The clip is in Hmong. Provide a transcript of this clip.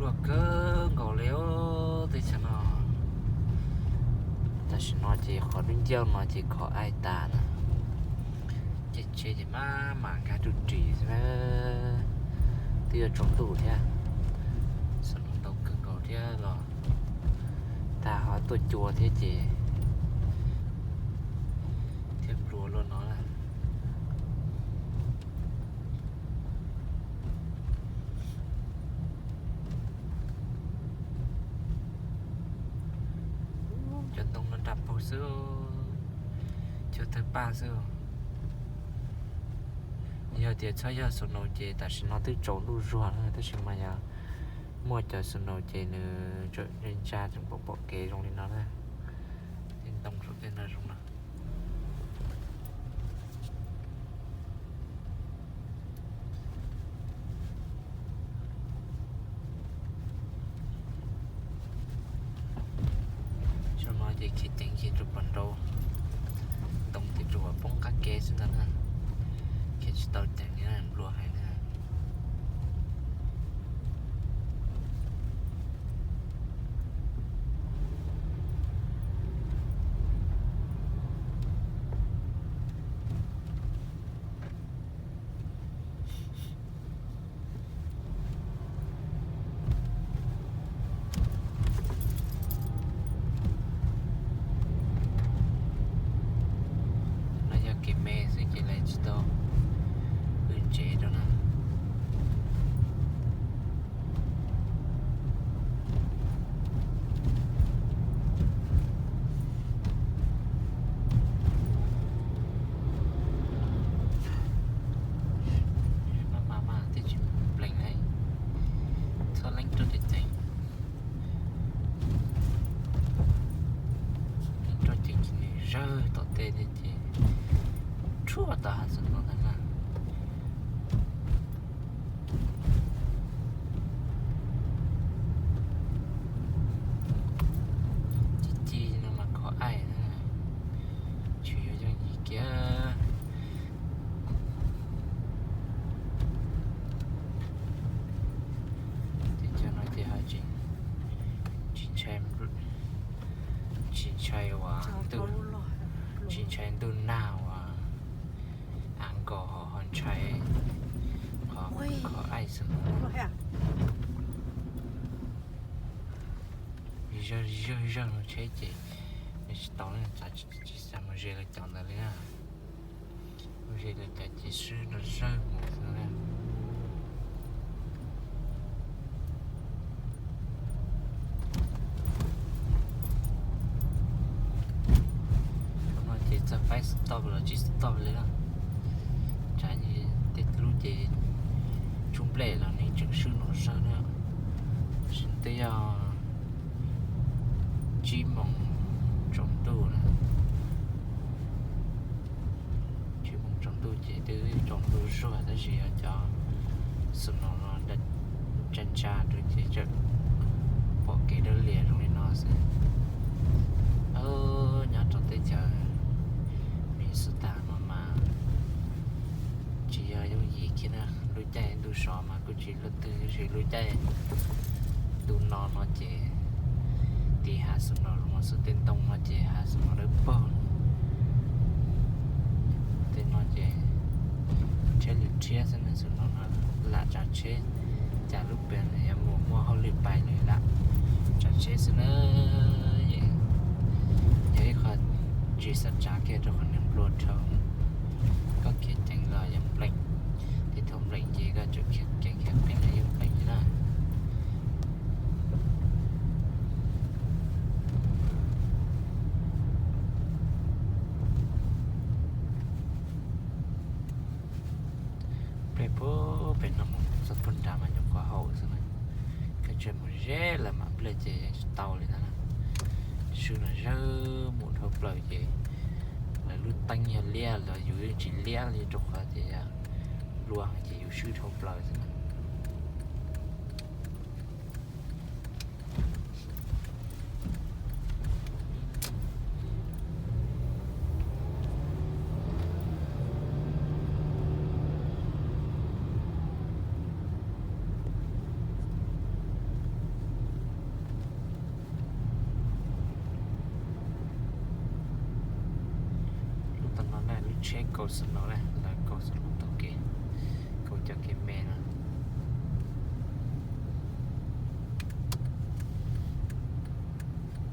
Luag kawg nkaus li os teb chaws no. Tam sim no ces qhov dub nciab no ces khov aim tas na. Ces tsev ces maj mam nkag rau ris xwb na. Twb yuav tsaus ntuj thiab, snow ntau kawg nkaus thiab los tag ho tuaj cua thiab ces thiaj nplua luaj no na. Cov ntoo no nram paug xwb, cua tawg paj xwb. Yog tias txhob yog snow ces tam sim no twb tsaus ntuj zuag na, tab sis mas yog muaj cov snow ces nws tseem ntsa tseem pom pom kev zoo li no na. Tej ntoo saum tej no zoo no. Xyoo no ces khiav ceev ces rau puag nraud, ntoo ces rau poob qab ke xwb ntag na. Khiav tsis tau ceev li na, nplua heev na. No yog kev me xwb ces lawv tsis tau pw ntsev rau na. Maj mam mas thiaj tsis plees li. Txhob leeb roj ceev ceev. Leeb roj ceev ces nws zawg tom tej thiab ces rhuaj tau hav zoov no ntag na. Ci ci no mas khov aim na, tsis yog yooj yim kiag. Teb chaws no ces ho tsis ntshai, tsis ntshai uas ntuj, tsis ntshai ntuj nag uas av nkaus ho ntshai qhov khov aim xwb. Zawg zawg no tsheb ces nws tsis tau na, tsis xav mus ze lawv cov ntawd li na. Mus ze lawv cov ces swb nrov zawg mus xwb na. Thaum no ces txawm faib stop los tsis stop li na. Tsam tej lub ces tshuab nplej los nws tseem swb nrov zawg na. Tab sis twb yog tsib moos tsaus ntuj na. Tsib moos tsaus ntuj ces twb tsaus ntuj zuag tab sis yog cov snow no ntsa ntsa rau ces tseem pom kev dawb lias zoo li no xwb. Nyob rau teb chaws Minnesota no mas tsis yog yooj yim kiag na, lub caij ntuj sov mas kuj tsis luaj twg, tab sis lub caij ntuj no no ces tiv hav snow los xwb, tej ntoo no ces hav snow dawb paug. Tej no ces tsheb lwm tshiab xwb ne, snow no lam tsav tsheb, cas lub pem yuav mus muaj hauj lwm pais lawm lam tsav tsheb xwb na. Yog ib qho tsis xav tsav kiag rau qhov nws nplua dhau, koj khiav ceev los yuav nplees, tej thaum nplees ces koj tseem khiav ceev khiav qees los yeej nplees li na. Nplej puag pem no mus txog puag nrad mas nyuam qhuav haum xwb na. Koj tseem mus ze lawm mam nplej ces yeej tsis tau li ntag na. Swb los zawg mus dhau plaws ces lawv lub teeb yog liab los yus yeej tsis liab li rau qhov tias yog nplua ces yus swb dhau plaws xwb na. Tsheb kaus xwb no na, lawv kaus xwb no tau kev, kaus cov kev me no.